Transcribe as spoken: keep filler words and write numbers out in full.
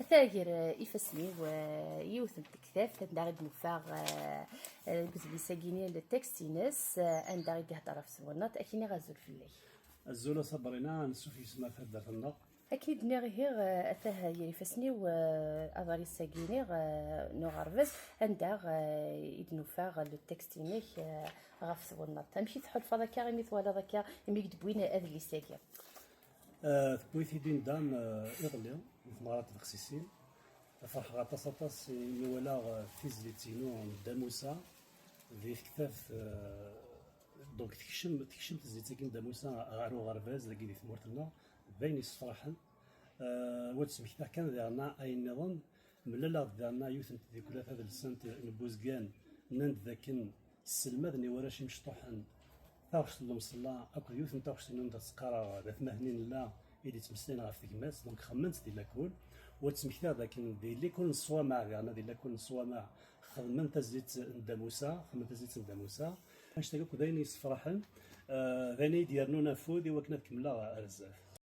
Tager, eh, ifassen-iw, eh, yiwet n tektabt anda i d-nufa, eh, eh, deg udlis-agi-nni, le texte-ines, eh, anda i d-ihedder ɣef twennaḍt, ad k-iniɣ azul fell-ak. Azul a Sabrina, ansuf yis-m ar taddart-nneɣ. Akken i d-nniɣ ihi, eh, atah ger ifassen-iw, eh, aḍris-agi-nni, eh, n uɣerbaz, anda, eh, i d-nufa le texte-inek, eh, ɣef twennaḍt. Amek i tḥulfaḍ akka imi twalaḍ akka, imi i k-d-wwin adlis-agi? Eh, tewwi-t-id Indam, eh, iḍelli, di tmeɣra n Tbexsisin. Ferḥeɣ aṭas, aṭas imi walaɣ, eh, tizlit-inu n Dda Musa di tektabt, eh, donc tekcem, tekcem tezlit-agi n Dda Musa ɣer uɣerbaz dagi di tmurt-nneɣ, d ayen yessefraḥen. Eh, wa d-smektaɣ kan diɣen ayen nniḍen, mlaleɣ-d diɣen yiwet n tdukla tadelsant n Buzgan, nnan-d dakken sselmaden i warrac imecṭuḥen taɣect n lemṣella akked yiwet n taɣect-inu anda tt-qqareɣ d atmaten i nella i d-yettmeslayen ɣef tegmat, donc xemmement di lakul. Wa d-smektaɣ dakken di likul n ṣṣwamaɛ, diɣen di lakul n ṣṣwamaɛ, xedmen tazlit n Dda Musa, xedmen tazlit n Dda Musa. Annect-agi akk d ayen yessefraḥen, eh, d ayen i d-yernun afud i wakken ad kemmleɣ ar zdat.